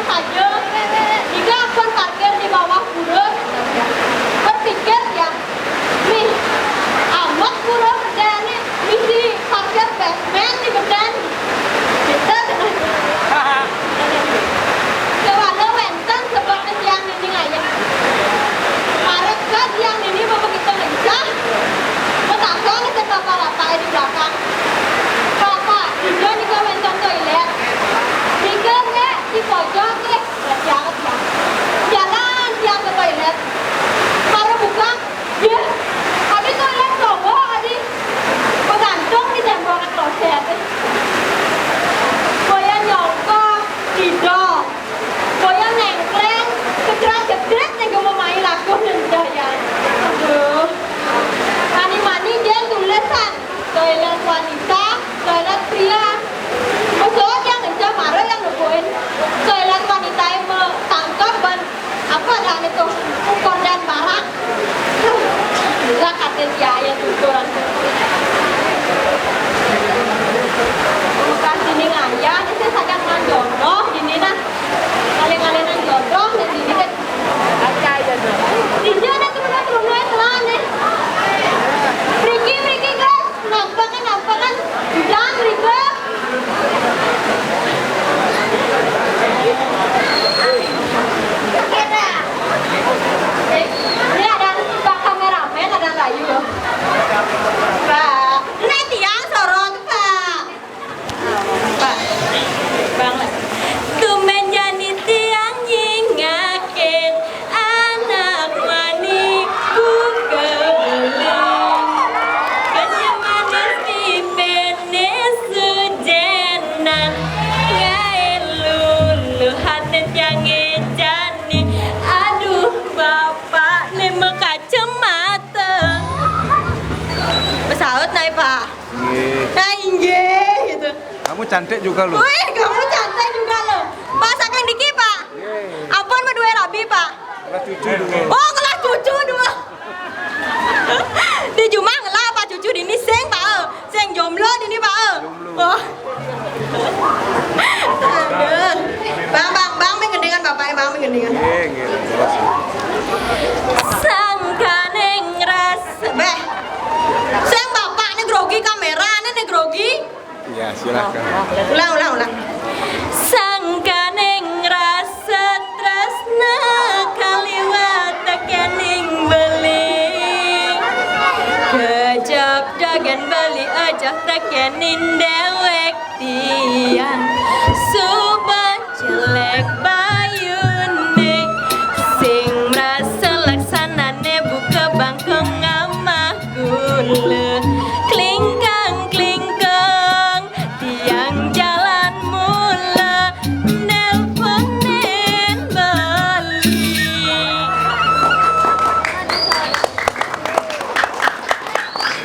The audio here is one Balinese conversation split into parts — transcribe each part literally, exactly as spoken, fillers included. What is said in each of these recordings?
Saja, nika ampun parkir di bawah pura. Berpikir ya, mih, amat pura bedane misi parkir basement di bedan. Kita kena. Kewala wenten sebab tiang nini ngayah. Parek ka tiang nini bapak kita lincah. Matakon ke bapak-bapak di belakang. Bapak, dija nika wenten toilet. Nika, Nek, di pojok, Nek. Jalan tiang ke toilet. Mara buka, yeh, adi toilet cowok, adi. Begantung di tembok kloset. Boya nyongkok, tidur. Boya ngengkleng, kecrat-kecrit, nega mau main lagu nendah ya. Aduh. Mani-mani dia tulisan. Toilet wanita, toilet pria. Maksud yang ngencah mara yang nemuin toilet wanita yang mau tangkap ban apa dah itu, kordan barak. Gila kata dia ya tuturan. Bukan sini ngayah, ini saya sadang nang jodoh, gini nah. Kalian-kalian nang jodoh, dan gini kan. Ini ada teman-teman lah nih. Riki, Riki, guys. Nampakan, nampakan. Udah, berikut. Ini ada Pak kameramen, ada Rayu. Pak, ini tiang sorot, Pak. Pak, Bang, tumben jani tiang nyingakin. Anak mani buka beli, kanya manis di pene sujenan, ngae lulu hati tiang jani. Aduh, bapak ni makacamata. Besaut nai, Pak. Nggih. Nah, inggih, gitu. Kamu cantik juga, loh. Wih, kamu cantik juga, loh. Pak, saking diki, Pak. Nggih. Ampun, berdua rabi, Pak. Kelas tujuh dua. Oh, kelas tujuh dua. Di jumah ngelah apa cucu dini sing, Pak? Sing jomblo dini, Pak? Jomblo. Oh. Aduh. Bang, bang, bang, ming gendingan bapak, bang, ming gendingan. Nggih, nggih, jelas. Sangkaning ras, beh. Sing bapak ni grogi, kamera ni, ni grogi. Ya, silakan. Ulang, ulang, ulang. Sangkaning rasa tresna kaliwat tekening beli. Kejap dagan beli aja tekening dewek tiang. Suba jelek bayune. Sing rasa laksanane buka bangkong ngamah gula. Klingkang, klingkang, tiang jalan mula, nelponin beli.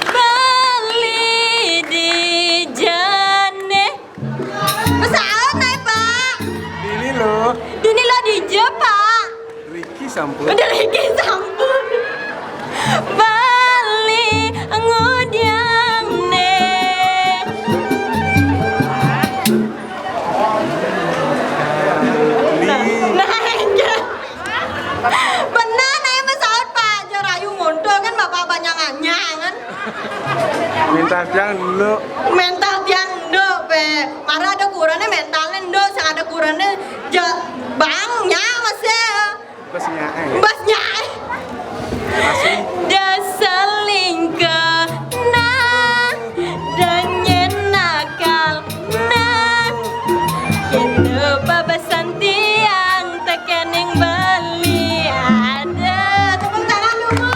Beli di jane. Pesaut naik, Pak. Dini lo. Dini lo di je, Pak. Riki sampun. Udah Riki sampun. Bali ngudiang ne. Nah, nah, enggak. Benar, nah, pesaut, Pak. Jarayu ngonto kan, Bapak banyak nganyangan. Mental tiang dulu. Mental tiang dulu, Pe. Mara ada kurangnya mentalnya dulu, sing ada kurangnya ja-, bangnya masih. Bas nyae. Bas nyae. Asli. Dasar lingkana, danyen nakalna. Kita babasan tiang tekening Bali. Ada, tepuk tangan dulu.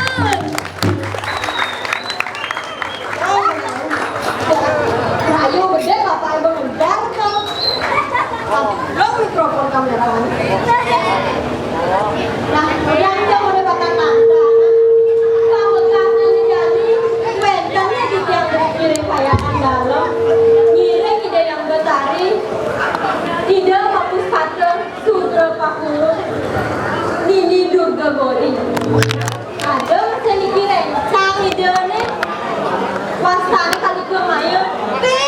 Ayo, gede, Bapak Ibu ngejar tuh. Lo mikrofon kamera. Nah, yang jauh udah bakal tanda. Kalau kasih jadi, wentangnya di tiang ngiring kayangan dalam. Ngiring ide yang besari. Ide fokus kata, sudra pakulu. Nini Durga Gori. Ada masa niki rencang idene. Wasane kali ke maya. Pi,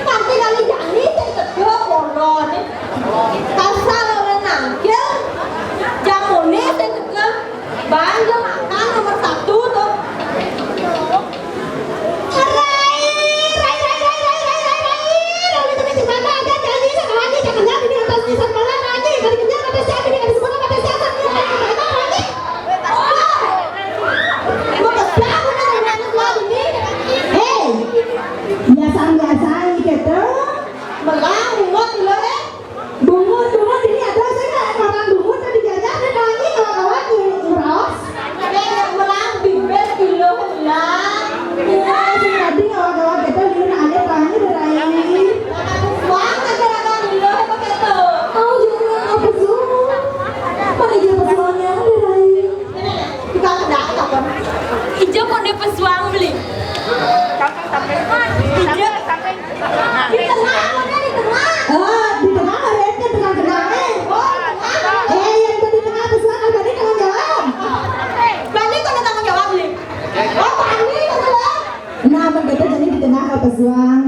kanti kali jani sing tega polone. Kasal Angkil, jamuné sing teka. Bang, dia makan nomor satu tuh. Rai, rai, rai, rai, rai, rai, rai, rai. Rai, itu di mana ada janji sama Haji, jangan-jangan ini atas nisan malam, Haji. Kali kerja atas janji, ini atas sekolah, atas janji, ini atas sekolah, Haji. Mau kerja, mau kerja, mau kerja ini. Hei, biasa-biasa gitu. Melang, bungut, lo, eh. Bungut, bungut, ini ada saya nggak orang bungut tadi jajan, dia nangis, kawan-kawan, ngeraos. Ada yang melang, bibir, kilo, melang. Iya, sing tadi kawan-kawan kita, ini ada tanya, ada lain. Wah, ada orang kilo, apa gitu? Tahu juga, apa tuh? Mana dia pesuangnya, ada lain. Tukang pedang apa? Ijo kok dia pesuang beli? Ijo. Di tengah, mana di tengah? Ah, di tengah ada yang tengah-tengah, eh. Oh, tengah. Eh, yang tadi tengah pesuang, apa dia tanggung jawab? Bani kok tanggung jawab beli? Oh, Bani kok tanggung jawab? Nah, begitu jadi di tengah apa pesuang?